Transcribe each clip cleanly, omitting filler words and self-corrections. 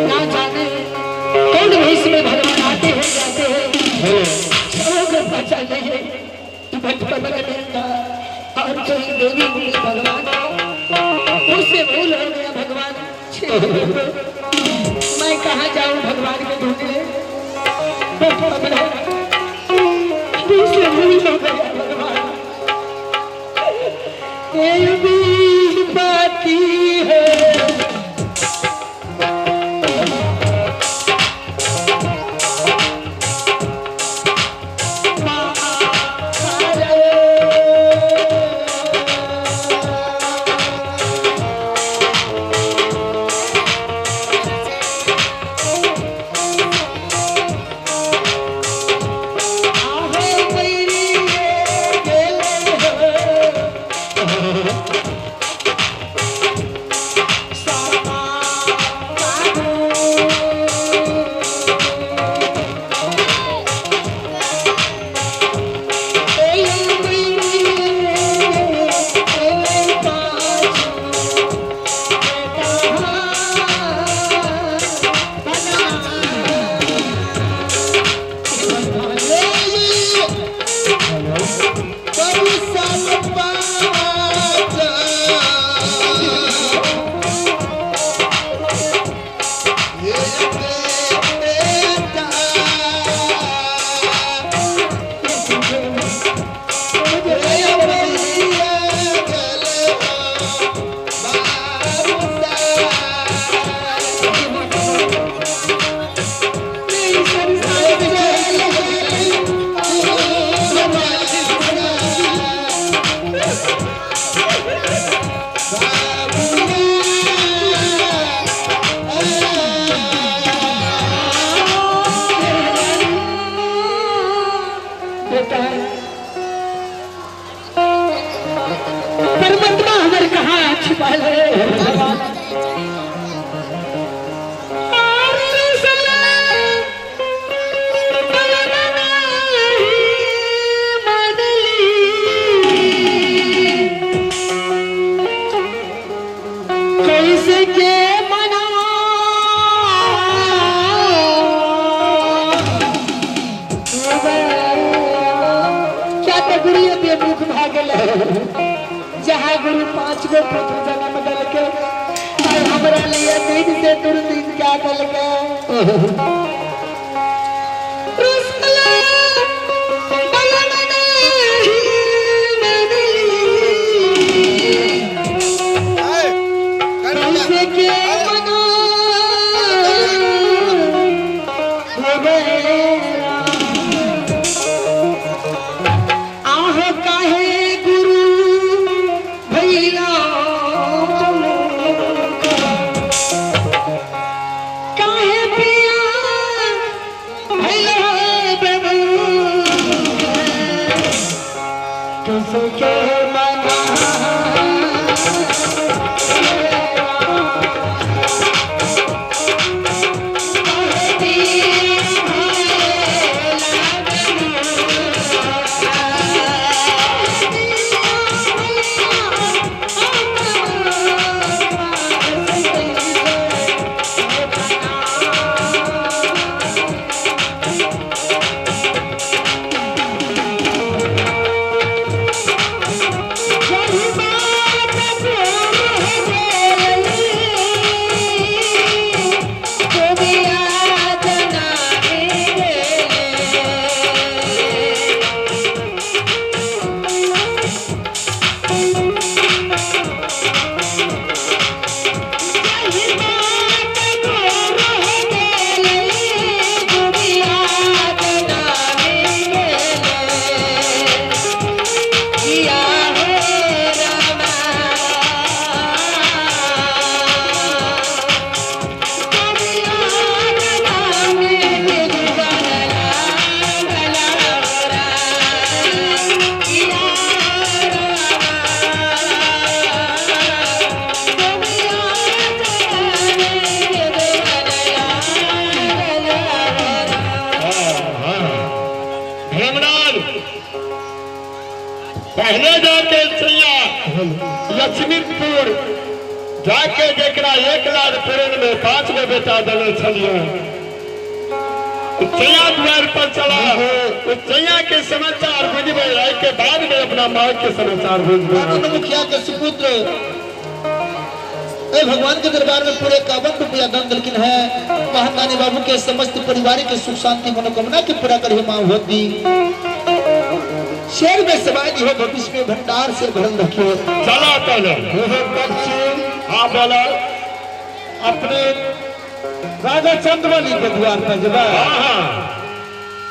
ना जाने कौन भेष में भगवान आते हैं जाते हैं, सबों को पहचान नहीं है। बचपन में मिलता और कोई देवी मिली भगवान, उससे भूल हो गया भगवान। मैं कहाँ जाऊं भगवान के ढूंढने? बचपन में उससे भूल हो गया भगवान। ये भी बाती है। बेटा, परमात्मा हमारे कहाँ छिपा ले? कैसे के मना? क्या तो गुरु बेमुख भा गेलै, जहाँ गुरु 5 गो पुत्र जन्म देलकै और हमरा लिए दिन से दुर्दिन क्या देलकै। रुसला बलन नहीं मनली। कैसे के मना? आह काहे गुरु भैला, काहे पिया भैला बेमुख? कैसे के मना? धर्मराज पहले जाके सैया लक्ष्मीपुर जाके जेकरा 1 लाख प्रेम में 5 गो बेटा देने छलिए, चैया द्वार पर चला, चैया के समाचार बुझबे, के बाद में अपना माँ के समाचार बुझबे। आनंद मुखिया के सुपुत्र ए भगवान के दरबार में पूरे 51 रुपया दान दिलखिन है। महादानी बाबू के समस्त परिवार के सुख शांति मनोकामना के पूरा करिए माँ भगवती। शेर में समाज हो, भविष्य में भंडार से भरल रखियो। चला चलो। हाँ बोला। अपने राजा चंद्रबली के द्वार पर जब हाँ हाँ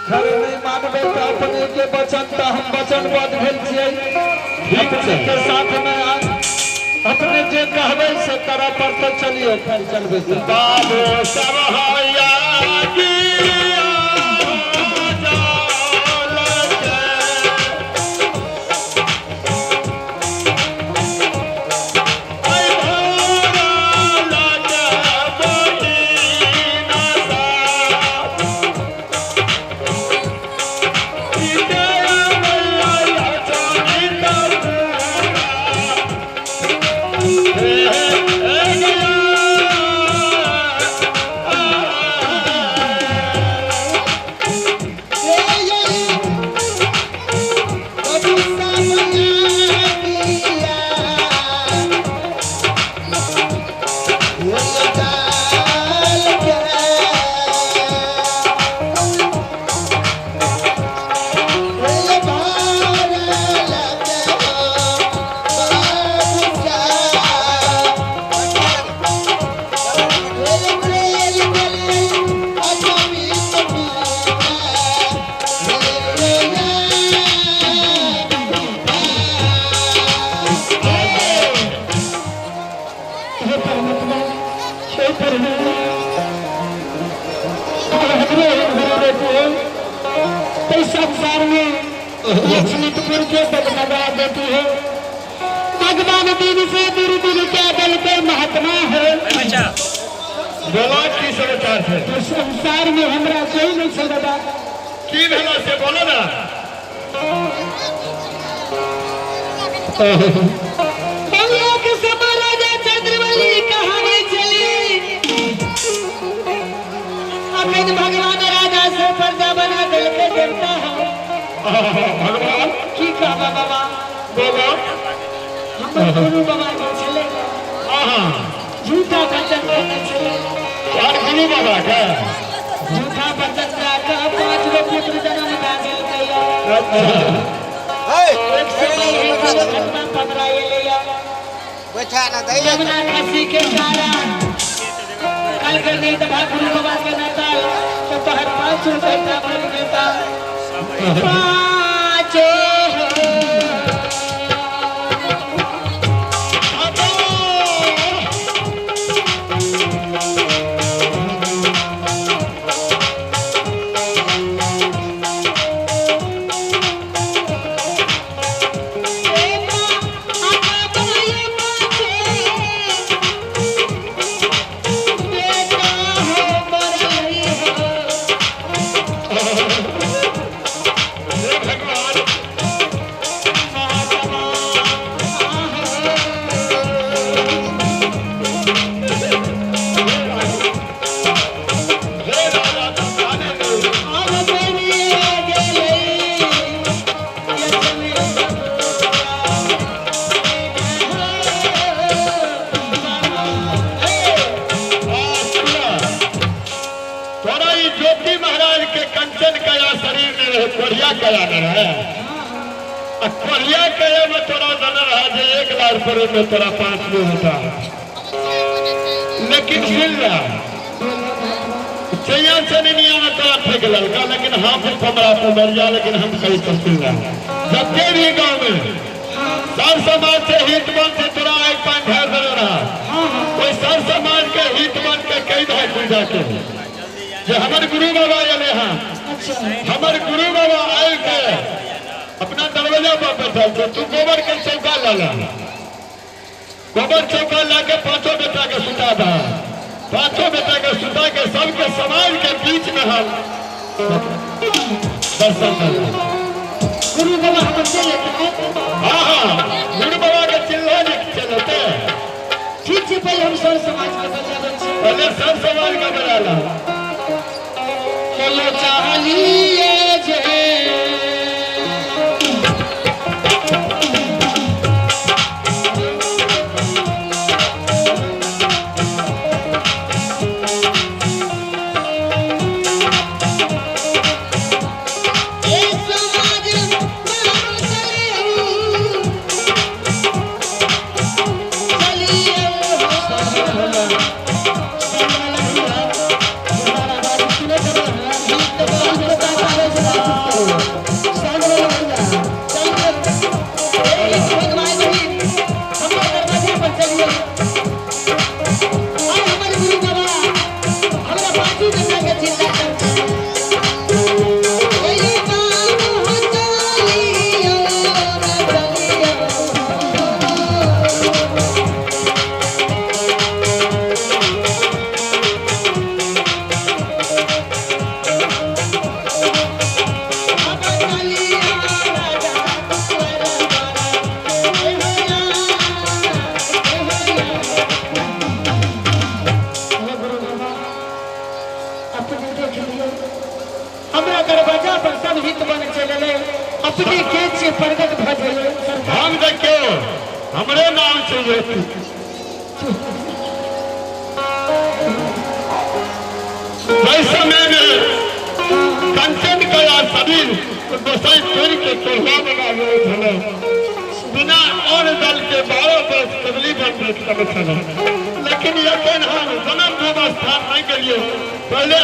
खरे नहीं मानबे तो अपने के वचन तो हम वचनबद्ध भेल छियै। ठीक अपने छै। के साथ में अपने जे कहबै से करऽ पड़तै। चलिए फेर चलबै से। बाबू सब हैया गिया जाल के। ऐ भोरा लग बहिना सा। सीताया मैया लक्ष्मी तपूरा। हे हे गया। हे परमात्मा, हे प्रभु, अगर हमरो एहन गुरु रहते तो इस संसार में लक्ष्मीपुर के डगमगा देती है। भगवान दिन से दूर दूर क्या बल के महात्मा है। बोला की समाचार है? तो संसार में हमरा कोई नहीं छे बाबा। की भेला से बोलो ना। लोक सब राजा चंद्रबली कहानी चली। अखन भगवान राजा से प्रजा बना दिल के देवता है। भगवान की कहबा बाबा? बोलो। हमर गुरु बाबा जे छले, हाँ झूठा वचन देने छले। और गुरु बाबा के झूठा वचन दए के 5 गो पुत्र जन्म दए देलकै। एक समय है कि घटना पकड़ा एलैया। बैठा ना दै। जमुना खसी के कारण कल के नहीं दबा गुरु बाबा के नाताल तो तोहर 5 बेटा मर गेता। पाँचो। बेटा हो मरई हो। हे भगवान। हे राजा जाने दो। अब बनिए गेलै लक्ष्मी। हाँ, सुना। तोरा ई ज्योति महाराज के कंचन कया शरीर में रहे, कोढ़िया कया न रहे। आ कोढ़िया कया में तोरा दन रहा जे 1 लाख रुपये में तोरा 5 गो होता। लेकिन सुन ला, चैया से नहीं में तोरा फेंक ललका, लेकिन हम हमरा पर मर जा, लेकिन हम कही तो सुन ला, जबकि भी गांव में सर समाज से हित बन से तोरा एक पान ढेर देने रहा, कोई सर समाज के हित बन के कई भाई पूजा के जे हमर गुरु बाबा अले हाँ, हमर गुरु बाबा आयल के अपना दरवाजा पर बैठल छे, तू गोबर के चौका ला ला, गोबर चौका ला के पांचों बेटा के सुता दा, पांचों बेटा के सुता के सबके समाज के बीच में हम दर्शन कर। गुरु बाबा हमर चले। हाँ हाँ, गुरु बाबा के चिल्ला जे चलते। ठीक छै। सबसे पहले हम सर समाज के बजाबै छी। पहले सब समाज का बजा ला। चलो चाहलिए जे ए समाज बाबू चलियो चलियो हे गुरु बाबा, अपने देख लियो, हमरा दरवाजा पर सब हित बन चलले, अपने के छे प्रगट भ जाइए सरकार। हम देखियो हमरे नाम से ज्योति। वही समय में कंचन कया शरीर गोसाई तोड़ के तोड़वा बना गए छले, बिना और दल के 12 वर्ष कदली बन लेकिन यकीन हम जन्म भूमि स्थान नहीं के लिए पहले।